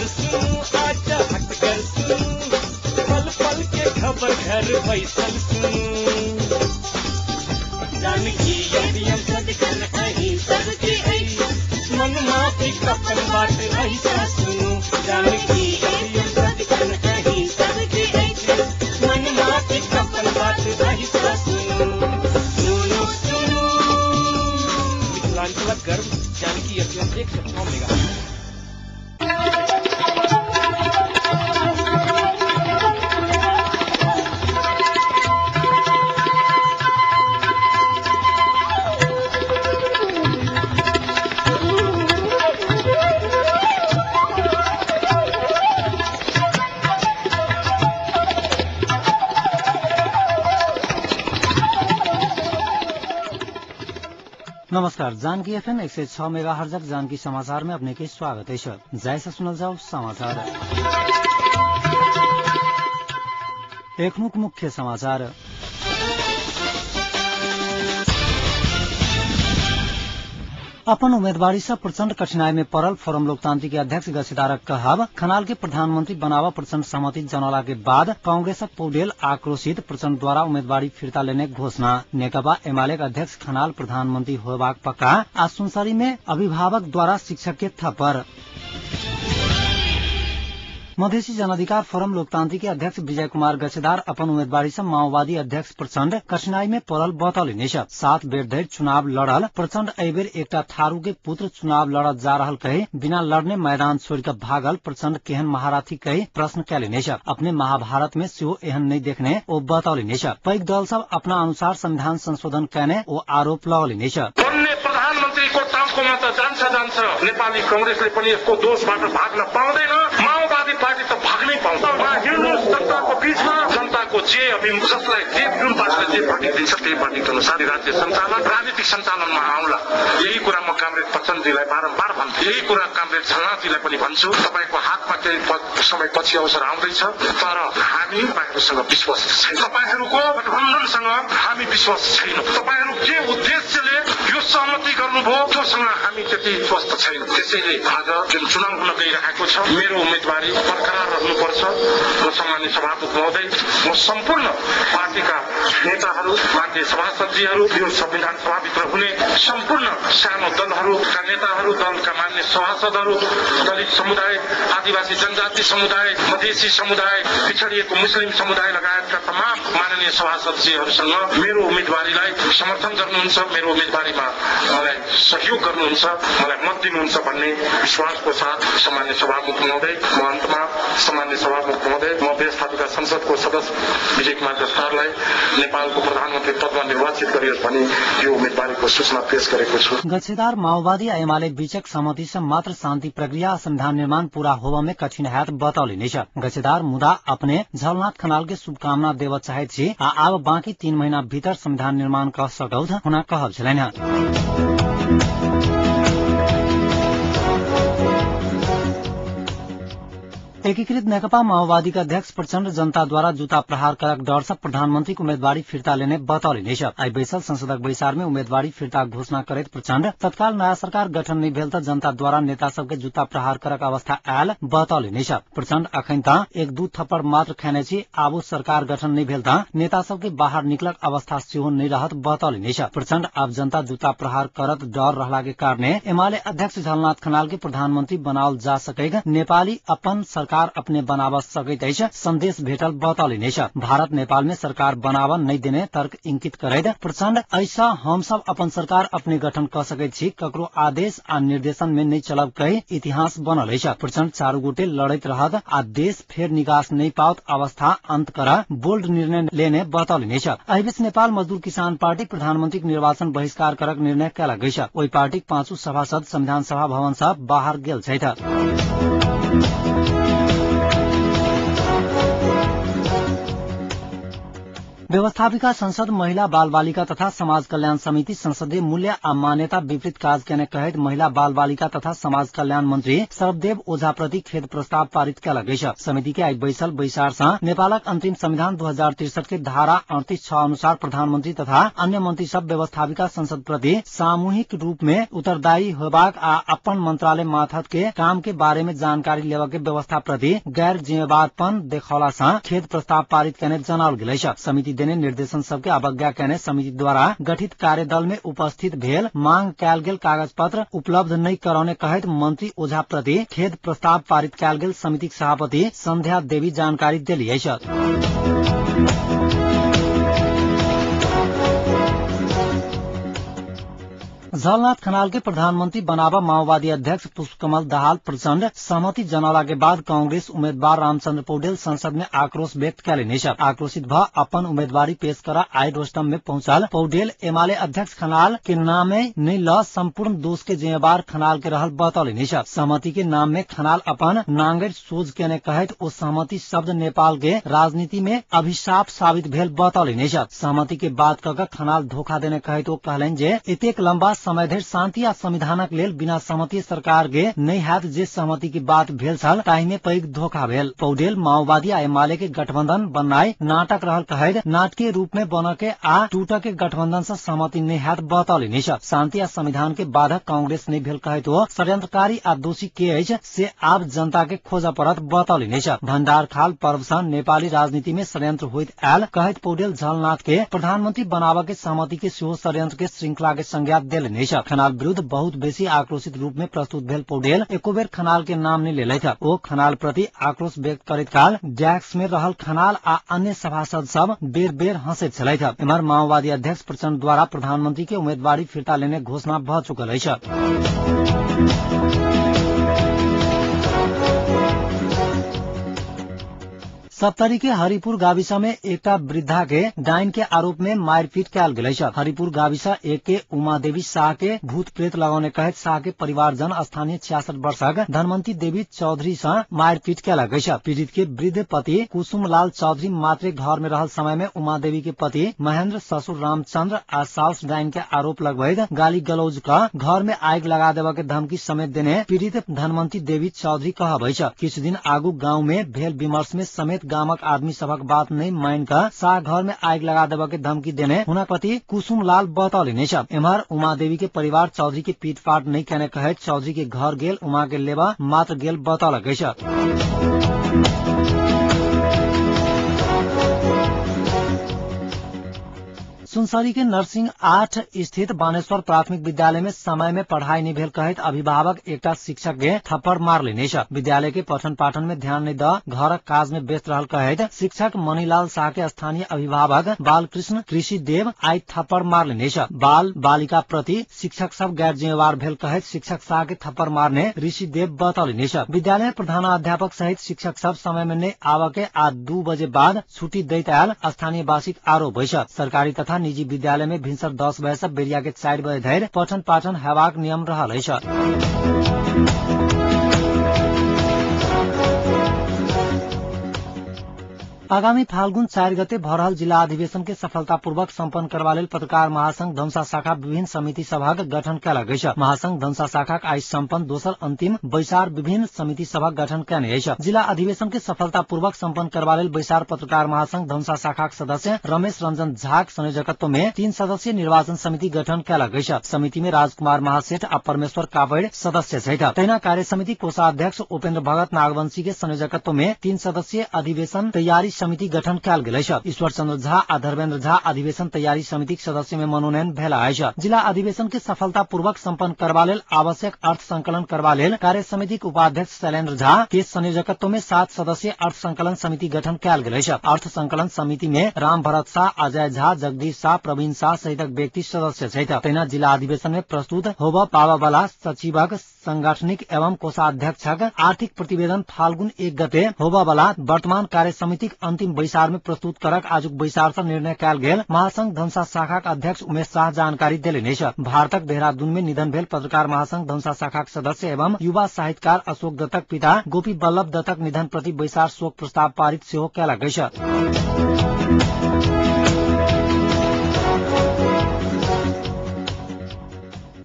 चहटगर सुनू आ चहटगर सुनू, पल पल के खबर घर बैसल सुनू। जानकी एफएम सदिखन अहीं सबके अछि, मन माफिक अपन बात ऐसा सुनू। जानकी एफएम सदिखन अहीं सबके अछि, मन माफिक अपन बात ऐसा सुनू। सुनू सुनू मिथिलांचलक गर्व जानकी एफएम 106 मेगा। नमस्कार, जानकी एफएम 106 मेगाहर्जक जानकी समाचार में अपने के स्वागत है। जैसा सुनल जाओ समाचार। एखनुक मुख्य समाचार। अपन उम्मीदवारी से प्रचंड कठिनाई में पड़ल फोरम लोकतांत्रिक के अध्यक्ष गच्छेदारक कहब खनाल के प्रधानमंत्री बनावा प्रचंड सहमति जनौला के बाद कांग्रेसक पौडेल आक्रोशित प्रचंड द्वारा उम्मीदवारी फिर्ता लेने घोषणा। नेकपा एमाले अध्यक्ष खनाल प्रधानमंत्री होबाक पक्का आ सुनसरी में अभिभावक द्वारा शिक्षक के थप्पर। मधेसी जनाधिकार फोरम लोकतांत्रिक के अध्यक्ष विजय कुमार गच्छेदार अपन उम्मीदवारी से माओवादी अध्यक्ष प्रचंड कठिनाई में पड़ल बतौलनि। 7 बेर धरि चुनाव लड़ल प्रचंड एहि बेर एकटा थारू के पुत्र चुनाव लड़त जा रहल कही बिना लड़ने मैदान छोड़ के भागल प्रचंड केहन महारथी कही प्रश्न कैलनि। अपने महाभारत में सेहो एहन नहीं देखने ओ बतौलनि। पैघ दल सब अपना अनुसार संविधान संशोधन कैने ओ आरोप लगौलनि। प्रधानमन्त्रीको टाउकोमा त जान्छ जान्छ, नेपाली कंग्रेसले पनि यसको दोषबाट भाग्न पाउँदैन, माओवादी पार्टी त भाग्नै पाउँछ। हिँड्नुहोस् जनताको बीचमा, जनताको जे अभिमुख जसलाई जे जुन पार्टीले जे भर्टिक दिन्छ त्यही भर्टिक अनुसार राज्य सञ्चालन राजनीतिक सञ्चालनमा आउला। यही कुरा म कामरेड प्रचण्डजीलाई बारम्बार भन्छु, यही कुरा कामरेड झलनाथजीलाई पनि भन्छु। तपाईँको हातमा केही समय पछि अवसर आउँदैछ, तर हामी तपाईँहरूसँग विश्वास छैन, तपाईँहरूको गठबन्धनसँग हामी विश्वास छैनौँ। तपाईँहरू के उद्देश्यले यो सहमति गर्नुभयो त्योसँग हामी त्यति स्वस्थ छैन। त्यसैले आज जुन चुनाव हुन गइरहेको छ, मेरो उम्मेदवारी बरकरार रहनुपर्छ। म सम्मान्य सभामुख महोदय, म सम्पूर्ण पार्टीका नेताहरू, मान्य सभासदजीहरू, यो संविधान सभाभित्र हुने सम्पूर्ण सानो दलहरूका नेताहरू, दलका मान्य सभासदहरू, दलित समुदाय, आदिवासी जनजाति समुदाय, मधेसी समुदाय, पिछडिएको मुस्लिम समुदाय लगायतका तमाम माननीय सभासदजीहरूसँग मेरो उम्मेदवारीलाई समर्थन गर्नुहुन्छ, मेरो उम्मेदवारीमा मलाई सहयोग गर्नुहुन्छ, मलाई मत दिनुहुन्छ भन्ने विश्वासको साथ सम्मान्य सभामुख महोदय, म अन्तमा सम्मान्य सभामुख महोदय, म व्यवस्थापिका संसदको सदस्य विजय कुमार गच्छेदारलाई नेपालको प्रधानमन्त्री पदमा निर्वाचित गरियोस् भनी यो उम्मेदवारीको सूचना पेश गरेको छु। गच्छेदार माओवादी एमाले बीचक सहमति से मात्र शान्ति प्रक्रिया संविधान निर्माण पूरा होवा में कठिन हैत बतौलनि। गच्छेदार मुदा अपने झलनाथ खनाल के शुभकामना देव चाहैत छी आ आब बाँकी 3 महीना भीतर संविधान निर्माण क सकौत हुना कहब छलनि। एकीकृत नेकपा माओवादी का अध्यक्ष प्रचण्ड जनताद्वारा जूता प्रहार करक डर से प्रधानमंत्री उम्मीदवारी फिर्ता लेने बतौलनि। आइ बैसल संसदक बैसार में उम्मीदवारी फिर्ता घोषणा करैत प्रचण्ड तत्काल नयाँ सरकार गठन नहि भेल त जनताद्वारा नेता सबके जूता प्रहार करक अवस्था आयल बतौलनि। प्रचण्ड अखन त 1-2 थप्पड़ मात्र खेने छी, आबो सरकार गठन नहि भेल त नेता सबके बाहर निकलक अवस्था सेहो नहि रहत बतौलनि। प्रचण्ड आब जनता जूता प्रहार करत डर रहला के कारणे एमाले अध्यक्ष झलनाथ खनाल के प्रधानमंत्री बनाओल जा सकैत नेपाली अपन सरकार अपने बनाव सकैत अछि संदेश भेटल बतौलनि। भारत नेपाल में सरकार बनाव नहि देने तर्क इंकित करैत प्रचण्ड ऐसा हम सब अपन सरकार अपने गठन क सकैत छी, ककरो आदेश आ निर्देशन में नहि चलब कहि इतिहास बनल अछि। प्रचण्ड चारू गोटे लड़ैत रहत आ देश फेर निकास नहि पाओत अवस्था अंत कर बोल्ड निर्णय लेने बतौलनि। एहिबीच नेपाल मजदूर किसान पार्टी प्रधानमंत्री निर्वाचन बहिष्कार करक निर्णय कयलक अछि। ओहि पार्टीक 5 सभासद संविधान सभा भवन सँ बाहर गेल छथि। व्यवस्थापिका संसद महिला बाल बालिका तथा समाज कल्याण समिति संसदीय मूल्य आ मान्यता विपरीत काज केने कहैत महिला बाल बालिका तथा समाज कल्याण मंत्री सर्वदेव ओझा प्रति खेद प्रस्ताव पारित कयल गेल। समिति के आई बैसल बैसार सँ नेपालक अंतिम संविधान 2063 के धारा 38(6) अनुसार प्रधानमंत्री तथा अन्य मंत्री सब व्यवस्थापिका संसद प्रति सामूहिक रूप में उत्तरदायी होबाक आ अपन मंत्रालय मार्फत के काम के बारे में जानकारी लेबऽ के व्यवस्था प्रति गैर जिम्मेवारपन देखौला सँ खेद प्रस्ताव पारित केने जनाओल गेल अछि। समिति देने निर्देशन सबके अवज्ञा केने समिति द्वारा गठित कार्यदल में उपस्थित भेल मांग कयल गेल कागज पत्र उपलब्ध नहि करौने कहैत मंत्री ओझा प्रति खेद प्रस्ताव पारित कयल गेल समितिक सभापति संध्या देवी जानकारी देली अछि। झलनाथ खनाल के प्रधानमंत्री बनावा माओवादी अध्यक्ष पुष्पकमल दाहाल प्रचण्ड सहमति जनौला के बाद कांग्रेस उम्मीदवार रामचंद्र पौडेल संसद में आक्रोश व्यक्त कयलनि अछि। आक्रोशित भ अपन उम्मीदवारी पेश कर आई रोस्टम में पहुंचल पौडेल एमाले अध्यक्ष खनाल के नामे नहि ल संपूर्ण दोष के जिम्मेवार खनाल के रहल बतौलनि अछि। सहमति के नाम में खनाल अपन नांगरि सोझ केने कहैत ओ सहमति शब्द नेपाल के राजनीति में अभिशाप साबित भेल बतौलनि अछि। सहमति के बात क खनाल धोखा देने कहैत ओ कहलनि जे एतेक लंबा समय धरि शांति आ संविधानक लेल बिना सहमति सरकार के नहि हैत जे सहमति के बात भेल छल ताहि में पैघ धोखा भेल। पौडेल माओवादी आ एमाले के गठबंधन बननाइ नाटक रहल कहैत नाटकीय रूप में बनऽ के आ टूटऽ के गठबंधन से सहमति नहि हैत बतौलनि अछि। शांति आ संविधान के बाधक कांग्रेस नहि भेल कहैत ओ षड्यंत्रकारी आ दोषी के अछि से आब जनता के खोजऽ पड़त बतौलनि अछि। भंडार खाल पर्व सँ नेपाली राजनीति में षड्यंत्र होइत आयल कहैत पौडेल झलनाथ के प्रधानमंत्री बनाबऽ के सहमति के सेहो षड्यंत्र के श्रृंखला के संज्ञा देलनि। खनाल विरूद्ध बहुत बेसी आक्रोशित रूप में प्रस्तुत भेल पौडेल एको बेर खनाल के नाम नहि लेलथि। ओ खनाल प्रति आक्रोश व्यक्त करैत काल डैक्स में रहल खनाल आ अन्य सभासद सब बेर बेर हंसैत छलथि। एम्हर माओवादी अध्यक्ष प्रचण्ड द्वारा प्रधानमंत्री के उम्मीदवारी फिर्ता लेने घोषणा भ चुकल अछि। सप्तरी के हरिपुर गाविसा में एकटा वृद्धा के डाइन के आरोप में मारपीट कयल गेल अछि। हरिपुर गाविसा एक के उमा देवी शाह के भूत प्रेत लगौने कहैत शाह के परिवारजन स्थानीय 66 वर्षक धनवंती देवी चौधरी सँ मारपीट कयलक अछि। पीड़ित के वृद्ध पति कुसुम लाल चौधरी मात्रे घर में रहल समय में उमा देवी के पति महेंद्र, ससुर रामचंद्र आ साउस डाइन के आरोप लगबैत गाली गलौज क घर में आगि लगा देबऽ के धमकी समेत देने पीड़ित धनवंती देवी चौधरी कहब अछि। किछु दिन आगू गांव में भेल विमर्श में समेत गामक आदमी सभक बात नहि मान कऽ शाह घर में आगि लगा देबऽ के धमकी देने हुनक पति कुसुम लाल बतौलनि अछि। एम्हर उमा देवी के परिवार चौधरी के पीटपाट नहि केने कहैत चौधरी के घर गेल उमा के लेबा मात्र गेल बतौलक अछि। सुनसरी के नरसिंह 8 स्थित बानेश्वर प्राथमिक विद्यालय में समय में पढ़ाई नहीं भेल कहैत अभिभावक एकटा शिक्षक के थप्पड़ मारलनि अछि। विद्यालय के पठन पाठन में ध्यान नहीं द घरक काज में व्यस्त रहल कहैत शिक्षक मणिलाल शाह के स्थानीय अभिभावक बालकृष्ण कृषि देव आई थप्पड़ मारलनि अछि। बाल बालिका प्रति शिक्षक सब गैर जिम्मेवार भेल कहैत शिक्षक शाह के थप्पड़ मारने ऋषि देव बतौलनि अछि। विद्यालय प्रधानाध्यापक सहित शिक्षक सब समय में नहीं आबऽ के आ 2 बजे बाद छुट्टी दैत आयल स्थानीय वासीक आरोप अछि। सरकारी तथा निजी विद्यालय में भिनसर 10 बजे से बेरिया के 4 बजे धरि पठन पाठन हेबाक नियम रहल अछि। आगामी फाल्गुन 4 गते भरहल जिला अधिवेशन के सफलतापूर्वक सम्पन्न करबा लेल पत्रकार महासंघ धनुषा शाखा विभिन्न समिति सभक गठन कयलक अछि। महासंघ धनुषा शाखाक आइ सम्पन्न दोसर अंतिम बैसार विभिन्न समिति सभक गठन कयने अछि। जिला अधिवेशन के सफलतापूर्वक सम्पन्न करबा लेल बैसार पत्रकार महासंघ धनुषा शाखाक सदस्य रमेश रंजन झाक संयोजकत्व में 3 सदस्यीय निर्वाचन समिति गठन कयलक अछि। समिति में राजकुमार महासेठ आ परमेश्वर कावड़ सदस्य छथि। तहिना कार्य समिति कोषाध्यक्ष उपेन्द्र भगत नागवंशी के संयोजकत्व में 3 सदस्यीय अधिवेशन तैयारी समिति गठन कयल गेल अछि। ईश्वर चंद्र झा आ धर्मेन्द्र झा अधिवेशन तैयारी समितिक सदस्य में मनोनयन भेल अछि। जिला अधिवेशन के सफलतापूर्वक सम्पन्न करबा लेल आवश्यक अर्थ संकलन करबा लेल कार्य समितिक उपाध्यक्ष शैलेन्द्र झा के संयोजकत्व में 7 सदस्यीय अर्थ संकलन समिति गठन कयल गेल अछि। अर्थ संकलन समिति में राम भरत शाह, अजय झा, जगदीश शाह, प्रवीण शाह सहितक व्यक्ति सदस्य छथि। तहिना जिला अधिवेशन में प्रस्तुत होबऽ पाबऽ वाला सचिवक सांगठनिक एवं कोषाध्यक्षक आर्थिक प्रतिवेदन फाल्गुन 1 गते होबऽ वाला वर्तमान कार्य समितिक अंतिम बैसार में प्रस्तुत करक आजुक बैसार से निर्णय कयल गेल महासंघ धनुषा शाखाक अध्यक्ष उमेश शाह जानकारी देलनि अछि। भारतक देहरादून में निधन भेल पत्रकार महासंघ धनुषा शाखाक सदस्य एवं युवा साहित्यकार अशोक दत्तक पिता गोपी बल्लभ दत्तक निधन प्रति बैसार शोक प्रस्ताव पारित सेहो कयलक अछि।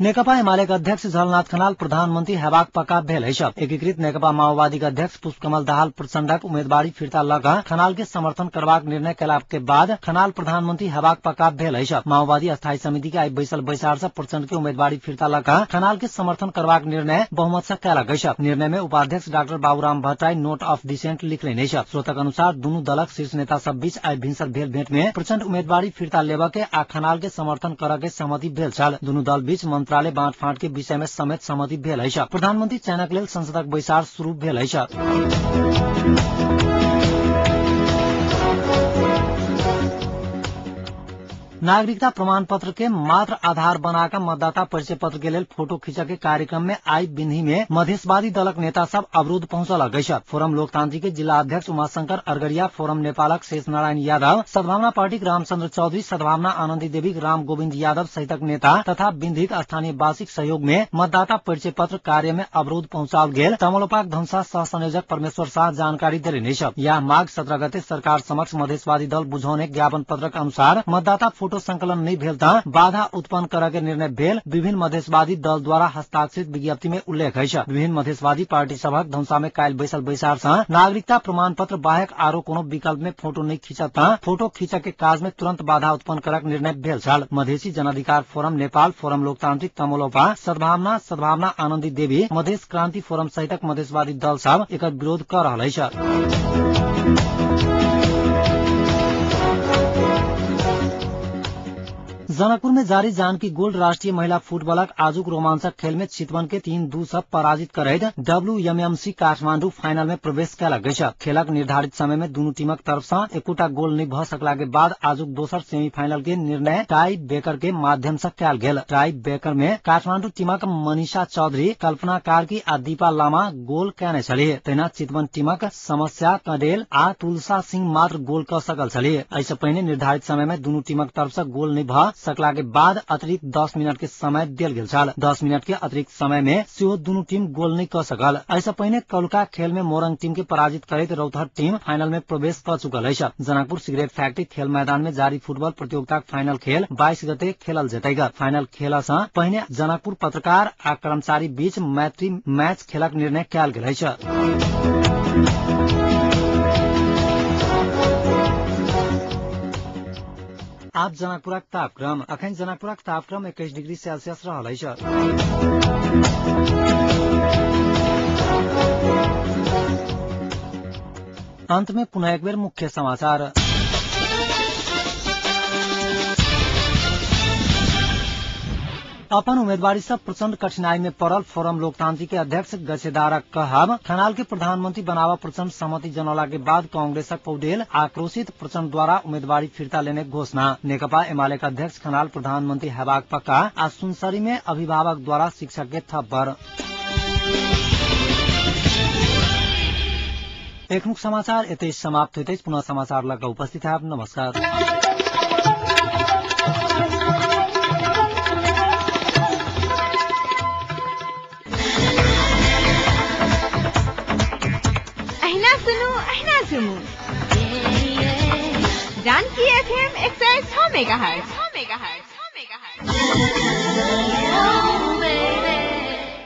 नेकपा एमालेक अध्यक्ष झलनाथ खनाल प्रधानमन्त्री हेबाक पक्का भेल अछि। एकीकृत नेकपा माओवादीक अध्यक्ष पुष्पकमल दाहाल प्रचण्डक उम्मेदवारी फिर्ता लग खनाल के समर्थन करबाक निर्णय केला के बाद खनाल प्रधानमन्त्री हेबाक पक्का भेल अछि। माओवादी स्थायी समिति के आइ बैसल बैसार से प्रचण्ड के उम्मेदवारी फिर्ता लग खनाल के समर्थन करबाक निर्णय बहुमत से कएलक अछि। निर्णय में उपाध्यक्ष doctor Baburam Bhattarai note of dissent लिखलनि अछि। स्रोतक अनुसार दुनू दलक शीर्ष नेता सब बीच आइ भिनसर भेल भेंट में प्रचण्ड उम्मेदवारी फिर्ता लेबऽ के आ खनाल के समर्थन करऽ के सहमति भेल छल। दुनू दल बीच मंत्रालय बाँटफाँट के विषय में समेत सहमति भेल अछि। प्रधानमन्त्री चयनक लेल संसदक बैसार शुरू भेल अछि। नागरिकता प्रमाण पत्र के मात्र आधार बनाकर मतदाता परिचय पत्र के लेल फोटो खींच के कार्यक्रम में आई बिन्ही में मधेशवादी दलक नेता सब अवरोध पहुंचल अछि। फोरम लोकतांत्रिक के जिला अध्यक्ष उमाशंकर अरगरिया, फोरम नेपालक शेष नारायण यादव, सद्भावना पार्टीक रामचंद्र चौधरी, सद्भावना आनन्दी देवीक राम गोविन्द यादव सहितक नेता तथा बिन्धीक स्थानीय वासीक सहयोग में मतदाता परिचय पत्र कार्य में अवरोध पहुंचाओल गेल तमलोपाक धनुषा सह संयोजक परमेश्वर शाह जानकारी देलनि अछि। यह माघ 17 गते सरकार समक्ष मधेशवादी दल बुझौने ज्ञापन पत्रक अनुसार मतदाता फोटो संकलन नहीं भेल त बाधा उत्पन्न करे के निर्णय भेल विभिन्न मधेशवादी दल द्वारा हस्ताक्षरित विज्ञप्ति में उल्लेख अछि। विभिन्न मधेशवादी पार्टी सभक धनुषा में काल्हि बैसल बैसार से नागरिकता प्रमाण पत्र बाहेक आरो कोनो विकल्प में फोटो नहीं खींचत त फोटो खींच के काज में तुरंत बाधा उत्पन्न करक निर्णय भेल छल। मधेसी जनाधिकार फोरम नेपाल, फोरम लोकतांत्रिक तमलोपा, सद्भावना, सद्भावना आनन्दी देवी, मधेश क्रांति फोरम सहितक मधेशवादी दल सब एकर विरोध कर रहल अछि। जनकपुर में जारी जानकी गोल्ड राष्ट्रीय महिला फुटबॉलक आजुक रोमांचक खेल में चितवन के 3-2 से पराजित करैत डब्ल्यूएमएमसी काठमांडू फाइनल में प्रवेश कएलक अछि। खेलक निर्धारित समय में दुनू टीमक तरफ से एकोटा गोल नहीं भ सकला के बाद आजुक दोसर सेमीफाइनल के निर्णय टाई ब्रेकर के माध्यम से कयल गेल। टाई ब्रेकर में काठमांडू टीमक मनीषा चौधरी, कल्पना कार्की आ दीपा लामा गोल कयने छलीह। तहिना चितवन टीमक समस्या कडेल आ तुलसा सिंह मात्र गोल क सकल छलीह। एहिसँ पहिने निर्धारित समय में दुनू टीमक तरफ से गोल नहीं भ सकला के बाद अतिरिक्त 10 मिनट के समय देल गेल छल। 10 मिनट के अतिरिक्त समय में सेहो दुनू टीम गोल नहीं क सकल। एहिसँ पहिने कलुका खेल में मोरंग टीम के पराजित करैत रौतहट टीम फाइनल में प्रवेश क चुकल अछि। जनकपुर सिगरेट फैक्ट्री खेल मैदान में जारी फुटबॉल प्रतियोगिता फाइनल खेल 22 गते खेलल जेतैक। फाइनल खेल सँ पहिने जनकपुर पत्रकार आ कर्मचारी बीच मैत्री मैच खेलक निर्णय कयल गेल अछि। आप जनकपुरक तापक्रम। अखन जनकपुरक तापक्रम 21 डिग्री सेल्सियस रहल अछि। अंत में पुनः एक बेर मुख्य समाचार। अपन उम्मीदवारी से प्रचंड कठिनाई में पड़ल फोरम लोकतांत्रिक के अध्यक्ष गच्छेदारक कहब खनाल के प्रधानमंत्री बनावा प्रचंड सहमति जनौला के बाद कांग्रेसक पौडेल आक्रोशित प्रचंड द्वारा उम्मीदवारी फिर्ता लेने घोषणा। नेकपा एमाले के अध्यक्ष खनाल प्रधानमंत्री हेबाक पक्का आ सुनसरी में अभिभावक द्वारा शिक्षक के थप्पर। एखनुक समाचार एतै समाप्त होइत अछि। पुनः समाचार लग उपस्थित हैब। नमस्कार। सुनू जानकी एफएम 106 मेगाहर्ट्ज।